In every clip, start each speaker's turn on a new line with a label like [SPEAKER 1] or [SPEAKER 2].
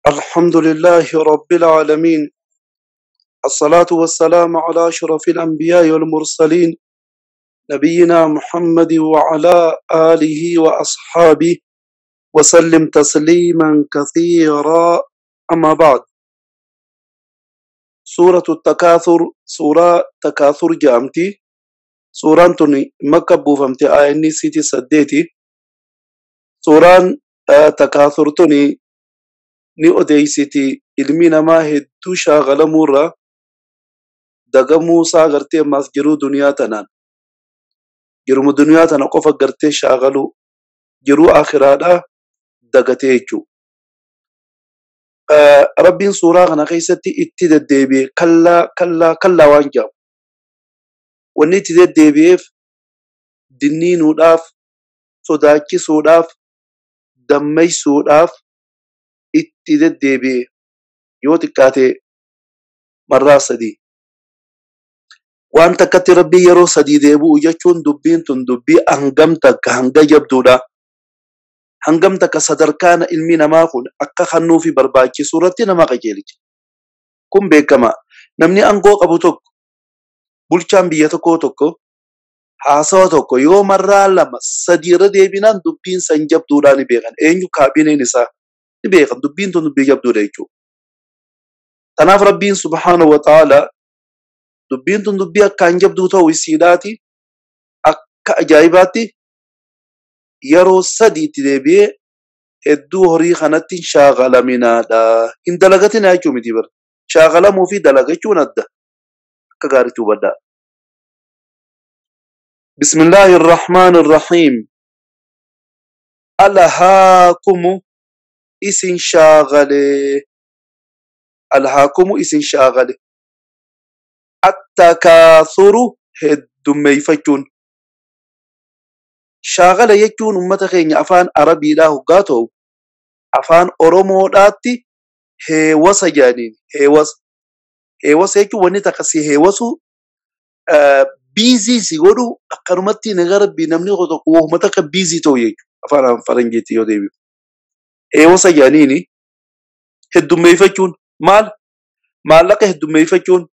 [SPEAKER 1] الحمد لله رب العالمين، الصلاة والسلام على أشرف الأنبياء والمرسلين، نبينا محمد وعلى آله وأصحابه وسلم تسليما كثيرا. أما بعد، سورة التكاثر، سورة تكاثر جامتي، سورة مكة بوفمتي آيني سيتي سديتي. سورة تكاثر تني ni odeysiti ilmi namaa hedduu shaagalamuurra dagamuu isaa gartee ammaas jiruu duniyaa tanaan jiruma duniyaa tana qofa gartee shaagaluu jiruu akhiraadhaa dagatee jechuu. Rabbiin suuraa kana keessatti itti deddeebi'e kallaa kallaa kallaa waan jedhamu. Wanni itti deddeebi'eef dinniinuudhaaf, sodaachisuudhaaf, dammaysuudhaaf itti deddeebi'e yoo xiqqaate marraa sadii. Waan takkatti Rabbiin yeroo sadii deebi'u jechuun dubbiin tun dubbii hangam takka hanga jabduudha. Hangam takka sadarkaan ilmi namaa kun akka kennuufi barbaachisu irratti nama qajeelcha. Kun beekama. Namni aangoo qabu tokko, bulchaan biyya tokkoo tokko, haasawa tokko yoo marraa lama sadii irra deebinaan dubbiin san jabduudhaa ni beekan. Eenyu kaabineen isaa ni beekan. Dubbiin tun dubbii jabduudha jechuudha. Kanaaf Rabbiin subhaanahu wa ta'ala dubbiin tun dubbii akkaan jabduu ta'uu isiidhaati akka ajaa'ibaatti yeroo sadii itti deebi'ee hedduu horii kanatti hin shaagalaminaadha. Hin dalagatina jechuu miti bara. Shaagalamuu fi dalagachuun adda. Akka gaariitti hubadhaa. Bismillaahi irrahmaan irrahiim. Alhaakumu isin shaagalee. Alhaakumu isin shaagale. Attakaasuru heddummeeyfachuun. Shaagala jechuun uummata keenya afaan Arabiidhaa hoggaa ta'u, afaan Oromoodhaatti heewasa jedhaniin. Heewasa. Heewasa jechuun wanni takka si heewasu, biizii si godhu, akkanumatti nagaa Rabbii namni tokko wahuma takka biizii ta'u jechuudha. Afaan Faranjiitti yoo deebi'u. Heewasa jedhaniini heddummeeyfachuun maal? Maallaqa heddummeeyfachuun,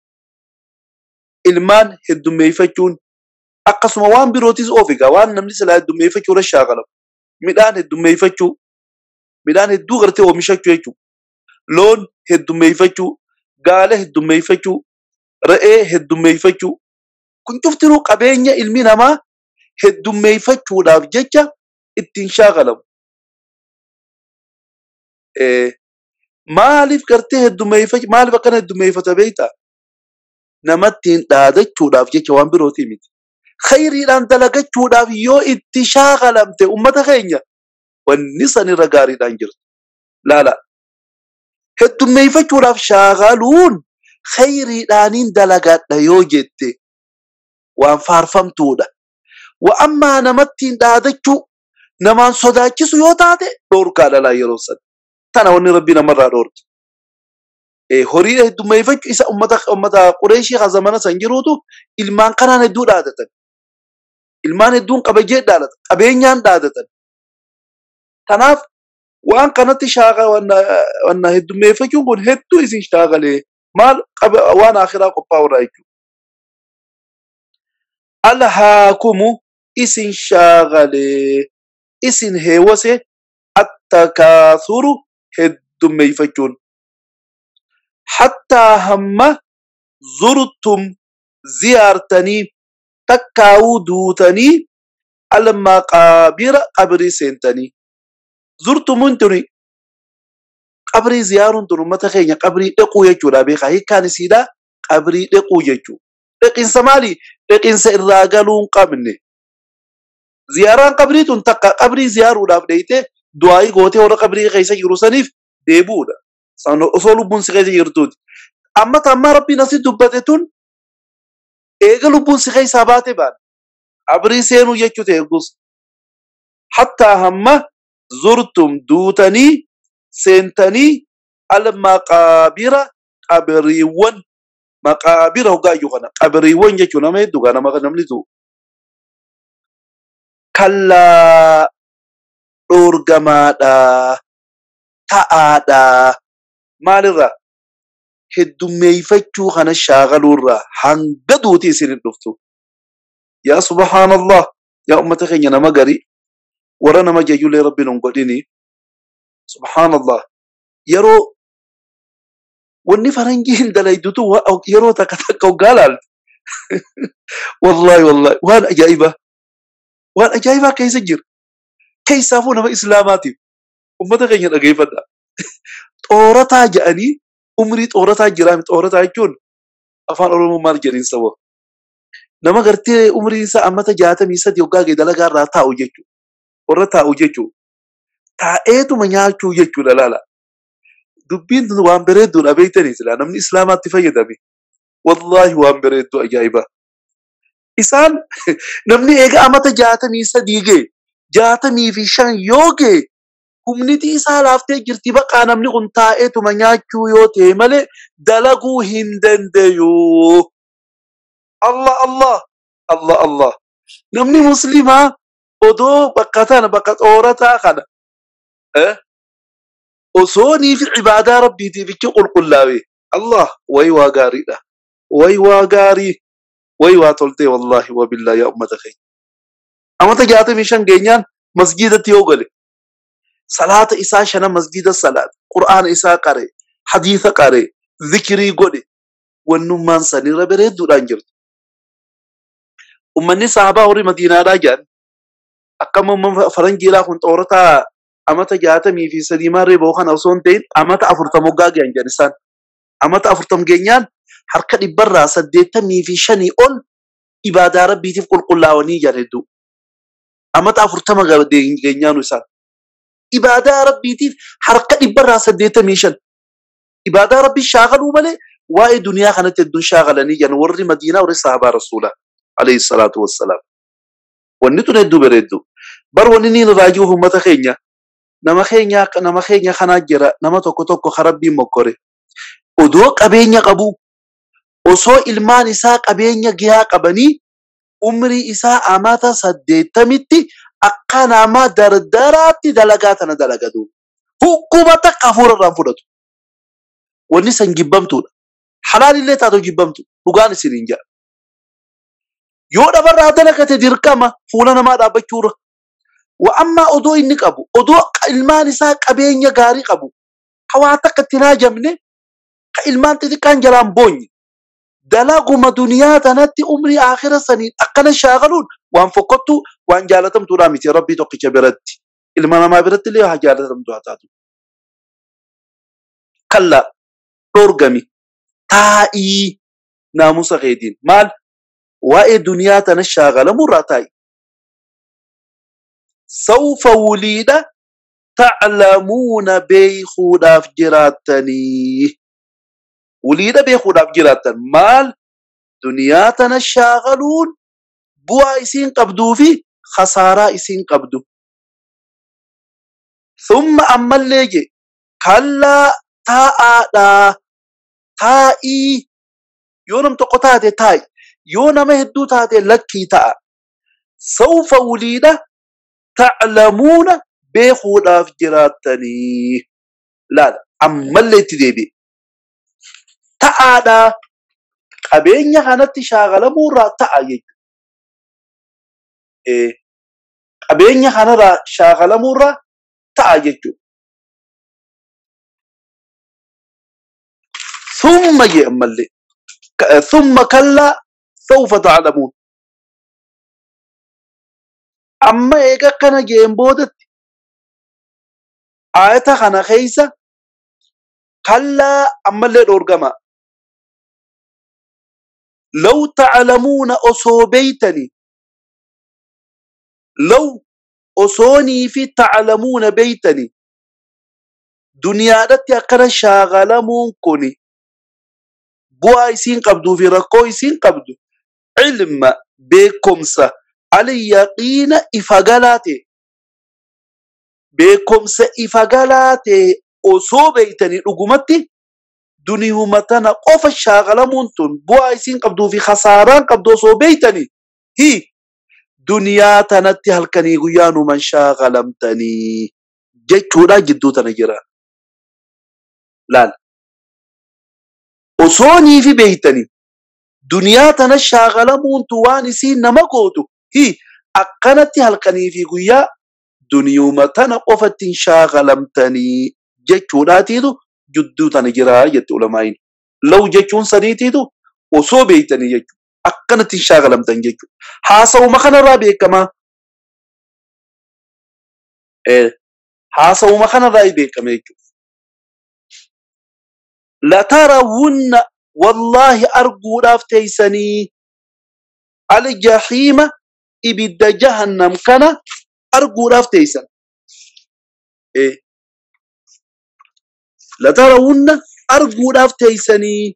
[SPEAKER 1] ilmaan heddummeeyfachuun, akkasuma waan birootis of egaa waan namni silaa heddummeeffachuu irra shaakalamu. Midhaan heddummeeffachuu, midhaan hedduu gartee oomishachuu jechuudha. Loon heddummeeffachuu, gaala heddummeeffachuu, re'ee heddummeeffachuu. Kun cuftinuu qabeenya ilmi namaa heddummeeffachuudhaaf jecha ittiin shaakalamu. Maaliif gartee heddummeeffachuu, maaliif akkana heddummeeffata beektaa? Namattiin dhaadachuudhaaf jecha, waan birootii miti. Khayriidhaan dalagachuudhaaf yoo itti shaakalamte ummata keenya wanni sanirra gaariidhaan jirtu. Laala. Heddummeeffachuudhaaf shaakaluun khayriidhaaniin dalagadha yoo jette waan faarfamtuudha. Wa ammaa namattiin dhaadachuu, namaan sodaachisu yoo taate dhoorkaa dhalaa yeroo sana. Tana wanni Rabbi namarraa dhoorke. Horii heddummeeffachuu isa ummata Qureeshii kan zamana san jiruutu ilmaan kanaan hedduu dhaadatan. Ilmaan hedduun qabajee dhaadatan. Qabeenyaan dhaadatan. Kanaaf waan kanatti wanna heddummeeffachuun kun hedduu isin shaakalee maal waan akhiraa qophaa'urraa jechuudha. Alhaakumu isin shaakalee isin heewwase attakaasuru heddummeeffachuun. Hattaa hamma zurtum ziyaartanii takkaawuu duutanii almaqaabira qabrii seentanii. Zurtumuun tuni qabrii ziyaaruun tun uummata keenya qabrii dhaquu jechuudha beekaa. Hiikkaan isiidhaa qabrii dhaquu jechuudha. Dhaqiinsa maali? Dhaqiinsa irraa galuu hin qabne. Ziyaaraan qabrii tun takka qabrii ziyaaruudhaaf dheeyitee du'aayii gootee warra qabrii keessa jiru saniif deebi'uudha. Osoo lubbuun si keessa jirtuuti. Amma tammaa Rabbiin asitti dubbate tun eega lubbuun si keessaa baate baana. Qabrii seenuu jechuu ta'e eegus. Hattaa hamma zurtum duutanii seentanii almaqaabira qabriiwwan, maqaabira hoggaa iyyuu kana qabriiwwan jechuun nama hedduu gaa nama namni du'u. Kallaa dhoorgamaadha ta'aadha. Maalirraa? Heddummeeffachuu kana shaagaluurraa hanga duuti isin hin dhuftu. Yaa subhaanallah, yaa ummata keenya nama garii warra nama jayyulee rabbiin hin godhini. Subhaanallah, yeroo wanni faranjii hin dalaydutu yeroo takka takka hoggaa laalte. Wallahi wallahi waan ajaa'ibaa, waan ajaa'ibaa keessa jira. Keessaafuu nama islaamaatiif ummata keenya dhageeffadha. Xoorataa jedhanii umrii xoorataa jiraami. Xoorataa jechuun afaan Oromoo maal jedhiin saba? Nama gartee umriin isaa ammata 63 hoggaa ga'e dalagaa irraa taa'u jechuudha. Warra taa'u jechuudha. Taa'eetuma nyaachuu jechuudha laala. Dubbiin tun waan bareedduudha beektanii silaa namni islaamaatti fayyadame. Wallaahi waan bareedduu ajaa'ibaa. Isaan namni eega amata 63 ga'e 65 yoo ga'e humniti isaa laaftee jirti baqaa namni kun taa'eetuma nyaachuu yoo ta'e malee dalaguu hin dandayu. Allah Allah Allah Allah. Namni muslimaa odoo bakka tana bakka xoorataa kana osoo nii fi ibaadaa rabbiitiif ichi qulqullaa'e Allah wayi waa gaariidha. Wayi waa gaarii. Wayi waa toltee wallahi wa billahi yaa ummata keenya. Amata 65 geenyaan masgiidatti yoo gale salaata isaa shana masgiida salaata qur'aana isaa qare hadiisa qare zikirii godhe wannummaan sanirra bareedduudhaan jirtu. Ummanni sahabaa horii madiinaadhaa jedhan akkama umman faranjiidhaa kun xoorataa amata 63 maarree ba'u kana osoo hin ta'in amata 40 hoggaa gahan jedhan isaan. Amata 40 geenyaan harka 85% ol ibaadaa rabbiitiif qulqullaa'anii jedhan hedduu. Amata 40 geenyaanu isaan. Ibaadaa rabbiitiif harka 85% ibaadaa rabbii shaakaluu malee waa'ee duniyaa kanatti hedduun shaakalanii jedhan warri madiinaa warri sahabaa rasuulaa alayhi salaatu wassalaam. Wanni tun hedduu bareeddu. Bar wanni niin raajii uummata keenya nama keenya nama keenya kanaa jira nama tokko tokko ka rabbiin mokkore. Odoo qabeenya qabu osoo ilmaan isaa qabeenya gahaa qabanii umrii isaa amata 80tti akka nama dardaraatti dalagaa tana dalagatu. Hukkuma takka hafuura irraan fudhatu. Wanni san jibbamtuudha. Halaalillee taatu jibbamtu. Dhugaan isiniin jedha. Yoo dhabarraa dalagate dirqama fuula namaa dhaabbachuurra. Wa ammaa odoo inni qabu, odoo ilmaan isaa qabeenya gaarii qabu, ka waa takka itti hin haajamne, ka ilmaan xixiqqaan jalaan boonye, dalaguma duniyaa tanatti umrii aakhira saniin akkana shaakaluun waan fokkottu waan jaalatamtuudhaa miti rabbii tokkicha biratti. Ilma namaa biratti illee haa jaalatamtu haa taatu. Kallaa dhoorgami taa'ii naamusa keetiin maal waa'ee duniyaa tana shaakalamurraa taa'i. Sawfa wuliidha ta'lamuuna beekuudhaaf jiraattanii. Wuliidha beekuudhaaf jiraattan maal duniyaa tana shaakaluun bu'aa isiin qabduu fi khasaaraa isiin qabdu. Thumma ammallee je kallaa taa'aadhaa taa'ii yoo nam tokko taate taa'i yoo nama hedduu taate lakkii ta'a. Sawfa wuliidha ta'lamuuna beekuudhaaf jiraattanii. Laala ammallee itti deebi'e. Ta'aadhaa qabeenya kanatti shaakalamuurraa ta'a jechuudha. Qabeenya kanarraa shaakalamuurraa ta'a jechuudha. Thumma jee ammallee. Thumma kallaa sawfa ta'lamuun. Amma eega akkana jeen boodatti aayata kana keessa kallaa ammallee dhoorgama. Law ta'lamuuna osoo beeytanii law osoonii fi ta'lamuuna beeytanii duniyaadhatti akkana shaakalamuun kuni bu'aa isiin qabduu fi rakkoo isiin qabdu ilma beekumsa al-yaqiina ifa galaa ta'e beekumsa ifa galaa ta'e osoo beeytanii dhugumatti duniyuma tana qofa shaakalamuun tun bu'aa isiin qabduu fi khasaaraan qabdu osoo beeytanii hi duniyaa tanatti halkanii guyyaa numan shaakalamtanii jechuudha jidduu tana jira. Laal Osoonii fi beeytanii duniyaa tana shaagalamuuntu waan isiin nama gootu hi akkanatti halkanii fi guyyaa duniyuma tana qofatti hin shaagalamtanii jechuudhaatiitu jidduu tana jiraa jette ulamaa'iin. Law jechuun saniitiitu osoo beeytanii jechuudha. Akkanatti hin shaagalamtan jechuudha. Haasawuma kanarraa beekamaa. Haasawuma kanarraa beekama jechuudha. Latarawunna wallaahi arguudhaaf teeysanii aljahiima ibidda jahannam kana arguudhaaf teeysan. Latarawunna arguudhaaf teeysanii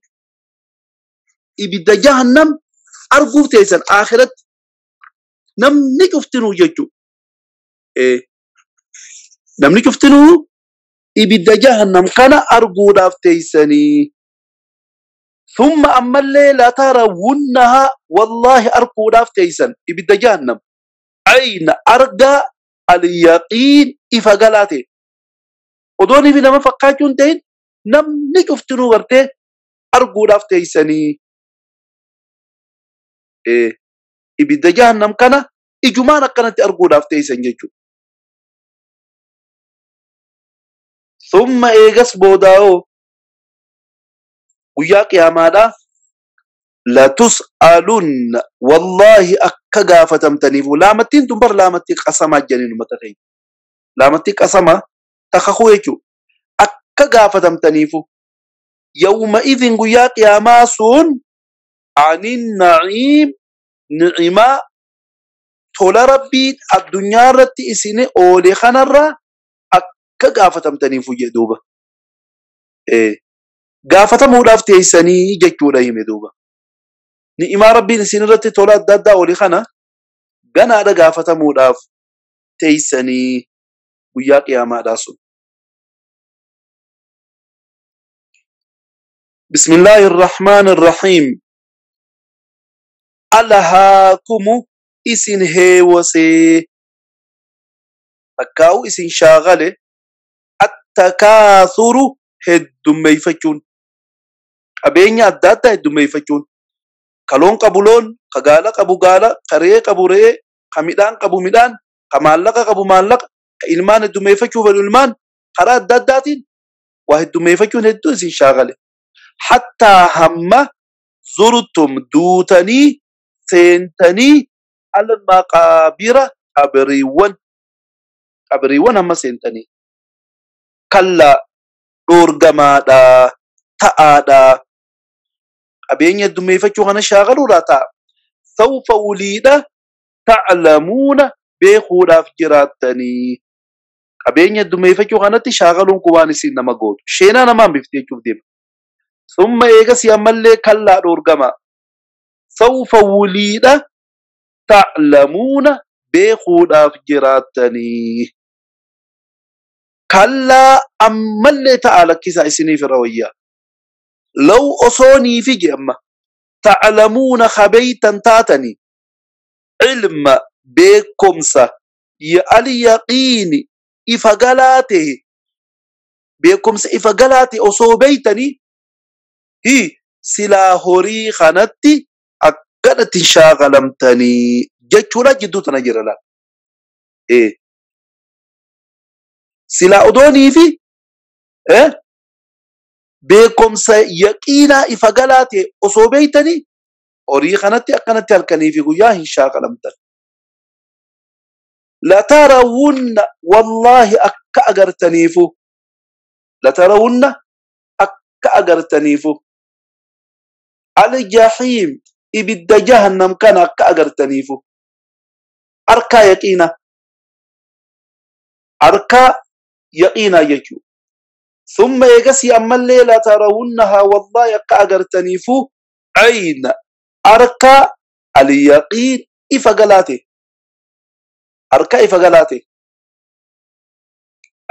[SPEAKER 1] ibidda jahannam arguuf teeysan akhiratti namni cuftinuu jechuudha. Namni cuftinuu ibidda jahannam kana arguudhaaf teeysanii. Thumma ammallee latarawunnahaa wallaahi arguudhaaf teeysan ibidda jahannam. Ayna argaa alyaqiin ifa galaa ta'e. Odoonii fi nama fakkaachuu hin ta'in namni cuftinuu gartee arguudhaaf teeysanii. Ibidda jahannam kana ijumaan akkanatti arguudhaaf teeysan jechuudha. Thumma eegas boodaa'oo guyyaa qiyaamaadhaa latus'alunna wallaahi akka gaafatamtaniif laamattiin tun bar laamattii qasamaa jedhaniin uummata keenya. Laamattii qasamaa takakuu jechuudha. Akka gaafatamtaniifu yawma idin guyyaa qiyaamaa sun anin na'iim ni'imaa tola rabbii addunyaa irratti isin oole kanarraa akka gaafatamtaniifu jedhe duuba. Gaafatamuudhaaf teessanii jechuudha hime duuba. Ni'imaa rabbiin isin irratti tola adda addaa oole kana ganaadha gaafatamuudhaaf teessanii guyyaa qiyaamaadhaa sun. Bismillaahi irrahmaan irrahiim. Alhaakumu isin heewasee takkaa'u isin shaagale attakaasuru heddummeeyfachuun qabeenya adda addaa heddummeeyfachuun ka loon qabu loon, ka gaala qabu gaala, ka re'ee qabu re'ee, ka midhaan qabu midhaan, ka maallaqa qabu maallaqa, ka ilmaan heddummeeffachuu fedhu ilmaan karaa adda addaatiin waa heddummeeffachuun hedduu isin shaagale. Hattaa hamma zurtum duutanii seentanii al-maqaabira qabriiwwan qabriiwwan hamma seentanii kallaa dhoorgamaadha ta'aadha qabeenya heddummeeffachuu kana shaagaluudhaa ta'a. Sawfa wuliidha ta'lamuuna beekuudhaaf jiraattanii qabeenya heddummeeffachuu kanatti shaagaluun kun waan isin nama gootu sheenaa namaan bifti jechuuf deema. Summa eegasii ammallee kallaa dhoorgamaa. Sawfa wuliidha ta'lamuuna beekuudhaaf jiraattanii. Kallaa ammallee ta'a lakkisaa isiniif irra wayyaa. Law osoonii fi amma ta'lamuuna kabeeytan taatanii ilma beekumsa al-yaqiini ifa galaa ta'e beekumsa ifa galaa ta'e osoo beeytanii hi silaa horii kanatti akkanatti hin shaagalamtanii jechuudha jidduu tana jira laal. Silaa odoonii fi beekumsa yaqiinaa ifa galaa ta'e osoo beeytanii horii kanatti akkanatti halkanii fi guyyaa hin shaagalamtan. Latarawunna wallaahi akka agartaniifu latarawunna akka agartaniifu aljahiim ibidda jahannam kana akka agartaniifu harkaa yaqiinaa harkaa yaqiinaa jechuudha. Thumma eegasii ammallee latarawunnahaa wallaahi akka agartaniifu ayna harkaa alyaqiin ifa galaa ta'e harkaa ifa galaa ta'e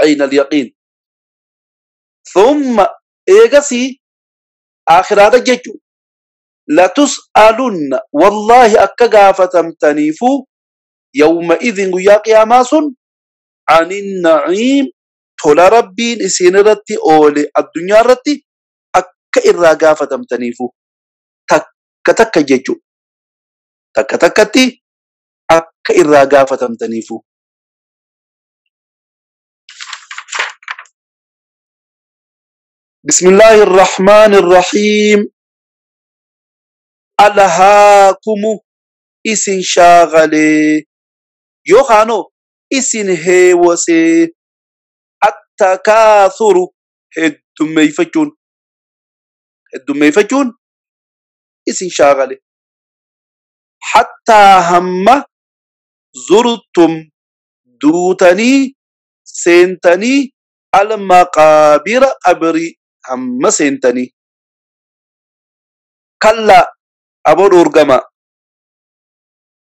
[SPEAKER 1] ayna alyaqiin. Thumma eegasii aakhiraadha jechuudha. Latus'alunna wallaahi akka gaafatamtaniifu yawma idin guyyaa qiyaamaa sun anin na'iim tola rabbiin isin irratti oole addunyaa irratti Akka irraa gaafatamtaniifu takka takka jechuu takka takkatti akka irraa gaafatamtaniifu. بسم الله الرحمن الرحيم ألهاكم إسن شاغلي يوخانو إسن هيوسي التكاثر هدوميفجون هدوميفجون إسن شاغلي حتى هم زرتم دوتني سنتني المقابر قبري هم سنتني كلا أبو الأرقما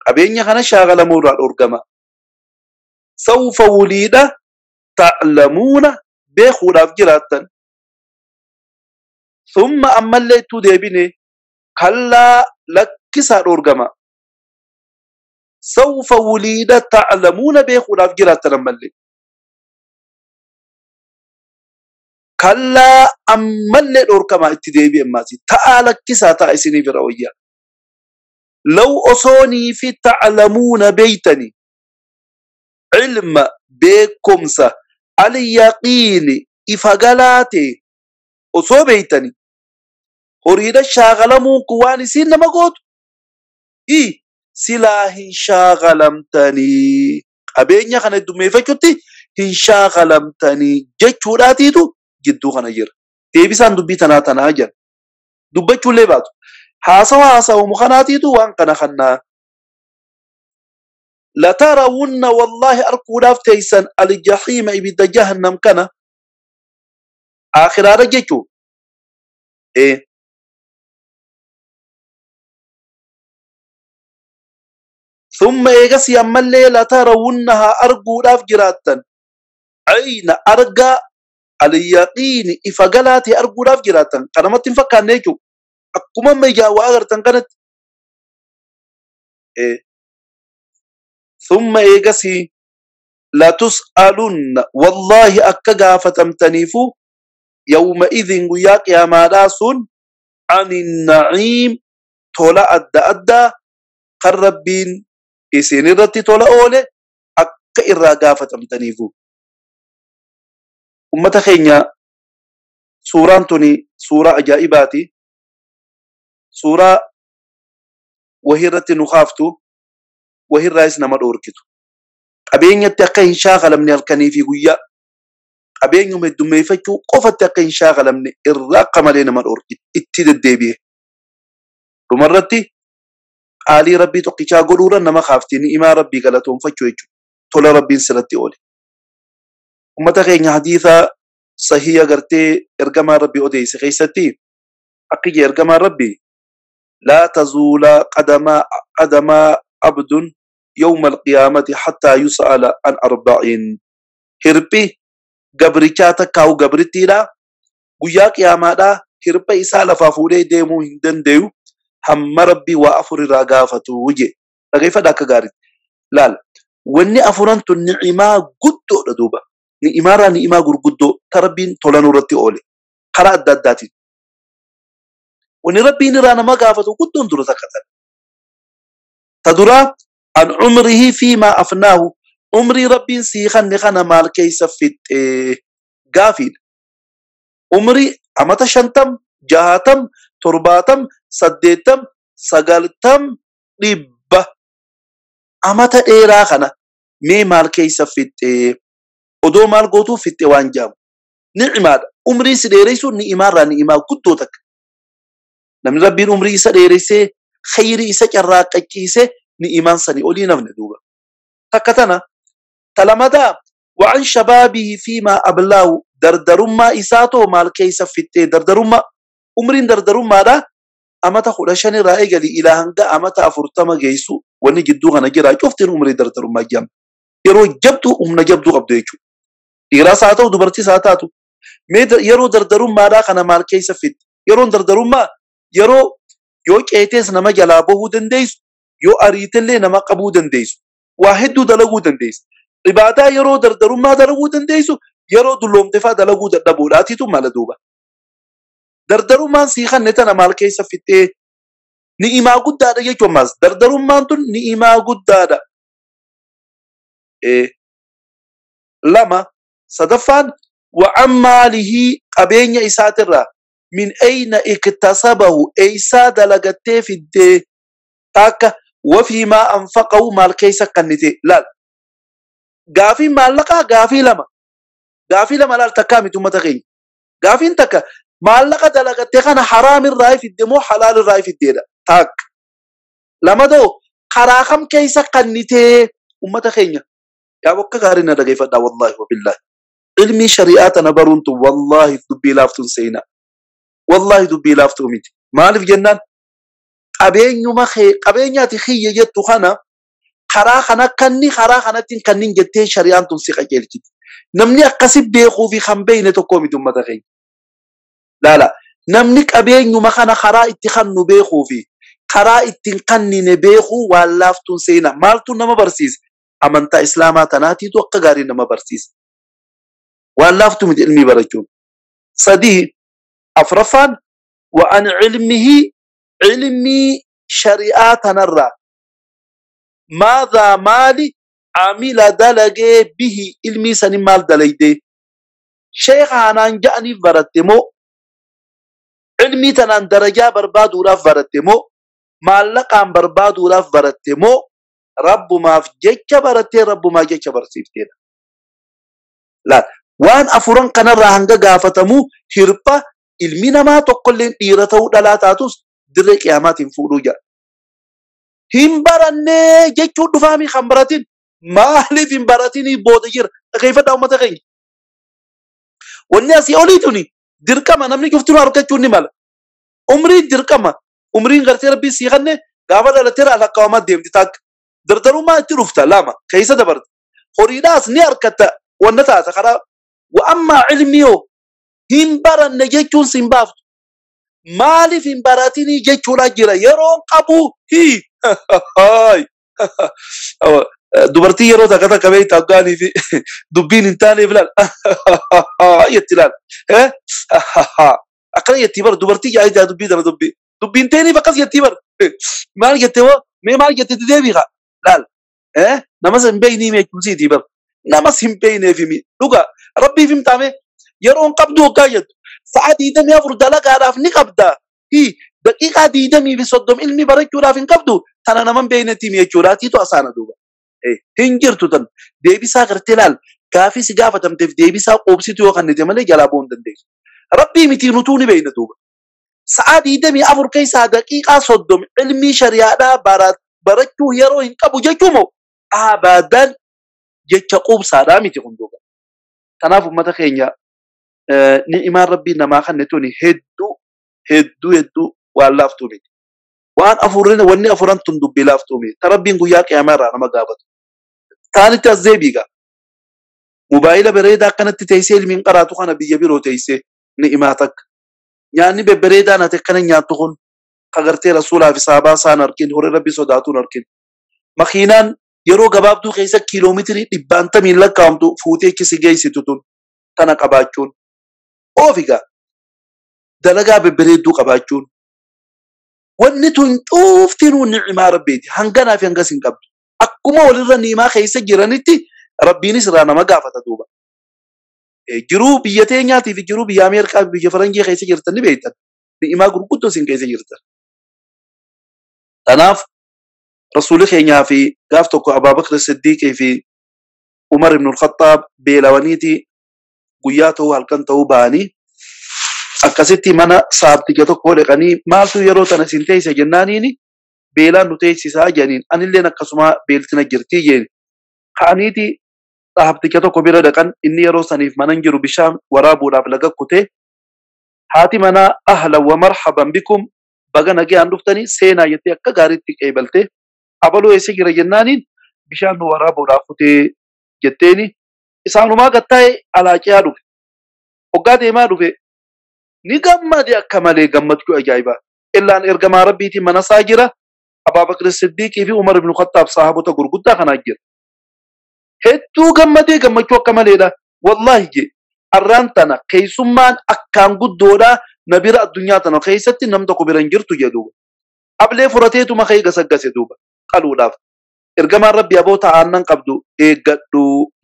[SPEAKER 1] قبيني خنا شاغل مورا الأرقما سوف وليد تعلمون بخلاف جراتا ثم أما اللي تدبني كلا لكسا الأرقما سوف وليد تعلمون بخلاف جراتا أما اللي كلا أما اللي الأرقما اتدبي أماتي تعالى كسا تأسيني في روية لو أصوني في تعلمون بيتني علم بكمسة اليقين إفقالاتي أصو بيتني أريد الشاغلمون كواني سين مقوت إيه سلاهن شاغلمتني أبين يخان الدمي فكتي هن شاغلمتني جتشوراتي تو جدو خنجر تيبسان دبي تنا تناجر دبتشو لباتو حاسوا حاسوا مخناتي تو وان قنا خنا لترون والله أركو تيسن الجحيم إبدا جهنم كان آخر رجيتو إيه ثم إيغسي أما اللي لترونها أرجو لاف جراتا عين أرجى اليقين إفقلاتي أرجو لاف جراتا قنمت تنفكر نيجو أكما ما يجا وأغرتن كانت إيه ثم إيغسي لا تسألن والله أكا غافتمتنيفو يومئذ وياك يا ماداسون عن النعيم تولا أدى أدى قربين إسين الرتي تولا أولي أكا إرا غافتمتنيفو أمتا خينيا سوران توني سورة عجائباتي سورة وهي رتي نخافتو وهي الرئيس نما دوركتو qabeenyatti akka hin shaakalamne halkanii fi guyyaa qabeenyuma heddummeeffachuu qofatti akka hin shaakalamne irraa akka malee nama dhoorki itti deddeebi'e. Dhumarratti qaalii rabbii tokkichaa godhuudha nama kaaftee ni'imaa rabbii galatoonfachuu jechuudha. Tola rabbiin sirratti oole. Uummata keenya hadiisa sahii agartee ergamaa rabbii odeesse keessatti akki jee ergamaa rabbii laa tazuula qadamaa abdun يوم القيامة حتى يسأل عن 40 هربي قبريشا تكاو قبرتي لا قيا قيامة لا هربي إسالة فافولي ديمو هندن ديو هم ربي وأفر راقافة وجه رغيفة داك غاري لا واني أفرنت النعمة قدو لدوبة نعمة را نعمة قدو تربين تولانو رتي أولي قرأ الداداتي واني ربي نرانا ما قافته قدو اندرو تكتل تدرا عن عمره فيما أفناه عمري ربي سيخن نخنا مال كيس فت قافل عمري أمتا شنتم جهاتم ترباتم سديتم سقلتم ربة أمتا إيرا خنا مي مال كيس فت ودو مال قوتو فت وانجام نعمة عمري سديريسو نعمة را نعمة قدوتك نمن ربي عمري سديريسي خيري سجراك كيسي نإيمان سني أولي نفن دوبا تكتنا تلمدا وعن شبابه فيما أبلاه دردرما إساتو مال كيس فتة دردرما عمرين دردرما دا أمتا خلشان رأي قالي إلى هنگا أمتا أفرتما جيسو وني جدو غنا جرا شفتين عمري دردرما جام يرو جبتو أمنا جبتو قبدو يجو إيرا ساعتو دبرتي ساعتاتو يرو دردرما دا خنا مال كيس فت يرو دردرما يرو يو كيتيس نما جلابه دنديس yoo ariitillee nama qabuu dandeessu waa hedduu dalaguu dandeessu ibaadaa yeroo dardarummaa dalaguu dandeessu yeroo dulloomtefaa dalaguu dadhabuudhaatiitu mala duuba Dardarummaan sii kanne tana maal keessa fittee? Ni'imaa guddaadha jechuun ammaas. Dardarummaan tun ni'imaa guddaadha. Lama sadaffaan wa'an maalihi qabeenya isaatirraa min ayna iktasabahu eeysaa dalagattee fiddee takka wafiimaa anfaqahu maal keessa kannite laal. Gaafiin maallaqaa gaafii lama. Gaafii lama laal takkaa miti uummata keenya. Gaafiin takka maallaqa dalagattee kana haraamirraa fidde moo halaalirraa fiddeedha. Takka. Lama ta'u karaa kam keessa kannitee uummata keenya. Yaa bakka gaarii na dhageeffadhaa wallaahi wabillaahi. Ilmi shari'aa tana baruun tun wallaahi dubbii laaftuun seenaa. Wallaahi dubbii laaftuu miti. Maaliif jennaan qabeenyuma qabeenya ati xiyya jettu kana karaa kana kanni karaa kanatti kannin jettee shari'aan tun si qajeelchiti. Namni akkasi beekuu fi kan beekne tokko miti uummata keenya. Laala namni qabeenyuma kana karaa itti kannu beekuu fi karaa ittiin kannine beekuu waan laaftuun seenaa. Maaltu nama barsiisa? Amantaa Islaamaa tanaatiitu akka gaarii nama barsiisa. Waan laaftuu miti ilmii barachuun. Sadii afraffaan wa'an ilmihi ilmii shari'aa tanarraa maadhaa maali amila dalagee bihi ilmii sanii maal dalaydee? Sheekha hanaan ja'aniif baratte moo? Ilmii tanaan darajaa barbaaduudhaaf baratte moo? Maallaqaan barbaaduudhaaf baratte moo? Rabbumaaf jecha barattee rabbumaa jecha barsiifteedha. Laal waan afuran kanarraa hanga gaafatamu hirpha ilmi namaa tokkolleen dhiira ta'uu dhalaa taatus dirree qiyaamaatiin fuudhuu jedha. Hin barannee jechuun dhufaami kan baratin maaliif hin baratinii booda jira dhageeffadhaa uummata keenya. Wanni asii olii tuni dirqama namni cuftinuu argachuu ni mala. Umriin dirqama umriin gartee rabbii sii kanne gaafa dhalattee lakkaa'amaa deemti takka. Dardarummaa itti dhufta lama keessa dabarta. Horiidhaas ni argatta wanna taata karaa wa'ammaa ilmiyoo hin baranne jechuun sin baaftu. Maaliif hin baratinii jechuudha jira yeroon qabu hii. Dubartii yeroo takka takka beektaa hoggaanii fi dubbiin hin taaneef laal jetti laal. Akkana jettii bara dubartii jaayii dubbii tana dubbii. Dubbiin teeniif akkas jettii bara. Maal jettee hoo mee maal jettetti deebii haa laal. Namas hin beeknii meekumsiitii bara. Namas hin beekneef himi dhugaa rabbiif himtaame yeroon qabdu hoggaa jettu sa'a 24 dalagaadhaaf ni qabda. Daqiiqaa 20 fi 30 ilmi barachuudhaaf hin qabdu tana nama hin beeknetti himi jechuudhaatiitu asaana duuba. Hin jirtu tan deebisaa gartee laal gaafii si gaafatamteef deebisaa qoobsitu yoo kannite malee jalaa bu'uu hin dandeessu. Rabbii miti nutuu ni beekna duuba. Sa'a 24 keessaa daqiiqaa 30 ilmii shari'aadhaa barachuu yeroo hin qabu jechuu moo abadan jecha quubsaadhaa miti kun duuba. Kanaaf uummata keenya ni'imaan rabbii namaa kanne tuni hedduu hedduu hedduu waan laaftuu miti. Waan afurri wanni afuran tun dubbii laaftuu miti. Ta rabbiin guyyaa qiyaamaa irraa nama gaafatu. Taanitti as deebiiga. Mobaayila bareedaa akkanatti teessee ilmiin qaraatu kana biyya biroo teessee ni'imaa takka. Nyaanni bebbereedaan ati akkana nyaattu kun kagartee rasuulaa fi sahabaa isaan argin horii rabbii sodaatuun argin. Makiinaan yeroo gabaabduu keessa kiiloomeetirii dhibbaantamiin lakkaa'amtu fuutee kisi geessitu tun tana qabaachuun. Oofigaa dalagaa bebbereedduu qabaachuun. Wanni tun cuuftinuu ni'imaa rabbiiti. Hanganaa fi hangas hin qabdu. Akkuma walirra ni'imaa keessa jiranitti rabbiinis irraa nama gaafata duuba. Jiruu biyya teenyaatii fi jiruu biyya Ameerikaa fi biyya Faranjii keessa jirtan ni beektan. Ni'imaa gurguddoo isin keessa jirtan. Kanaaf rasuulli keenyaa fi gaaf tokko Abaabakr Siddiiqii fi Umar ibn Khattaab beelawaniiti guyyaa ta'uu halkan ta'uu ba'anii akkasitti mana saabticha tokko dhaqanii maaltu yeroo tana isin teessise jennaaniini beelaan nu teessisaa jedhaniin anilleen akkasuma beeltina jirtii jeen. Ka'aniiti saabticha tokko bira dhaqan inni yeroo saniif mana hin jiru bishaan waraabuudhaaf laga kutee haati manaa ahlan wa marhaban bikum baga nagayaan dhuftanii seenaa jettee akka gaariitti qeebaltee abaluu eessa jira jennaaniin bishaan nu waraabuudhaaf kutee jetteeni isaanumaa gattaa'e alaaciyaa dhufe. Hoggaa deemaa dhufe ni gammade akka malee gammachuu ajaa'ibaa. Illaan ergamaa rabbiitiin mana isaa jira. Abaabakr Siddiiqii fi Umar ibn Khattaab sahaabota gurguddaa kanaa jira. Hedduu gammadee gammachuu akka maleedha. Wallaahi jee. Arraan tana keessummaan akkaan guddoodha na bira addunyaa tana keessatti nam tokko bira hin jirtu jedhu. Ablee furateetuma ka'ee gasaggase duuba qaluudhaaf. Ergamaan Rabbi aboota aannan qabdu eeggadhu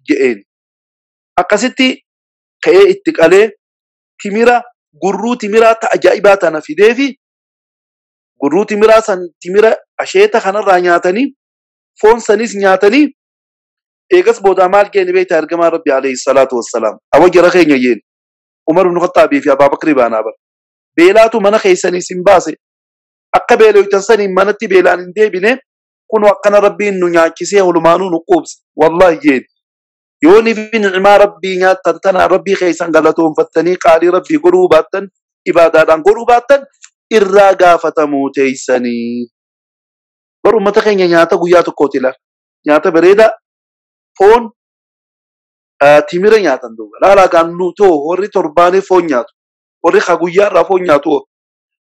[SPEAKER 1] je'een. Akkasitti ka'ee itti qalee timira gurruu timiraa ta ajaa'ibaa tana fideefi gurruu timiraa san timira asheeta kanarraa nyaatanii foon sanis nyaatanii eegas boodaa maal jeeni beektaa ergamaan Rabbi alayhi salaatu wassalaam. Aboo jara keenya jeen Umar ibn Khattaabii fi Abaa Bakrii baanaa bara. Beelaatu mana keessanii sin baase akka beeloytan saniin manatti beelaan hin deebine kunoo akkana Rabbiin nu nyaachisee holumaanuu nu quubse wallahi jeen. Yoo ni fi ni'maa Rabbii nyaattan tana Rabbii keessan galatoonfattanii qaalii Rabbii godhuu baattan ibaadaadhaan godhuu baattan irraa gaafatamuu teessanii. Bar uummata keenya nyaata guyyaa tokkooti ilaala. Nyaata bareedaa foon timira nyaatan duuba. Laalaa gaan nu too warri torbaanii foon nyaatu. Warri ka guyyaarraa foon nyaatu.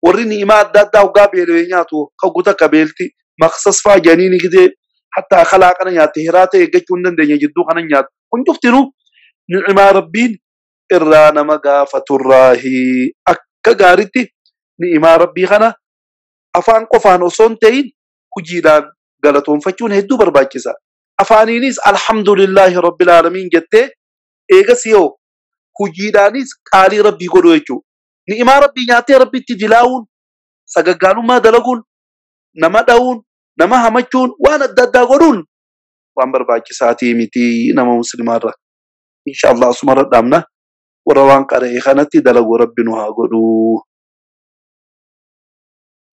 [SPEAKER 1] Warri ni'imaa adda addaa hoggaa beelawee nyaatu. Ka guuta akka beelti. Maqsas faa jedhanii ni gidee hatta kalaa kana nyaatte hiraata eeggachuu hin dandeenye jidduu kana nyaatu. Kun cuftinuu ni'imaa Rabbiin irraa nama gaafaturraahi. Akka gaariitti ni'imaa Rabbii kana afaan qofaan osoo hin ta'in hojiidhaan galatoonfachuun hedduu barbaachisa. Afaaniinis alhamdulillahi rabbil aalamiin jettee eegas yoo hojiidhaanis qaalii Rabbii godhu jechuudha. Ni'imaa Rabbii nyaattee Rabbitti dilaa'uun, sagaggaalummaa dalaguun, nama dha'uun, nama hamachuun, waan adda addaa godhuun waan barbaachisaatii miti nama musliimaarra. Insha Allah asumarra dhaabna. Warra waan qara'e kanatti dalagu Rabbi nu haa godhu.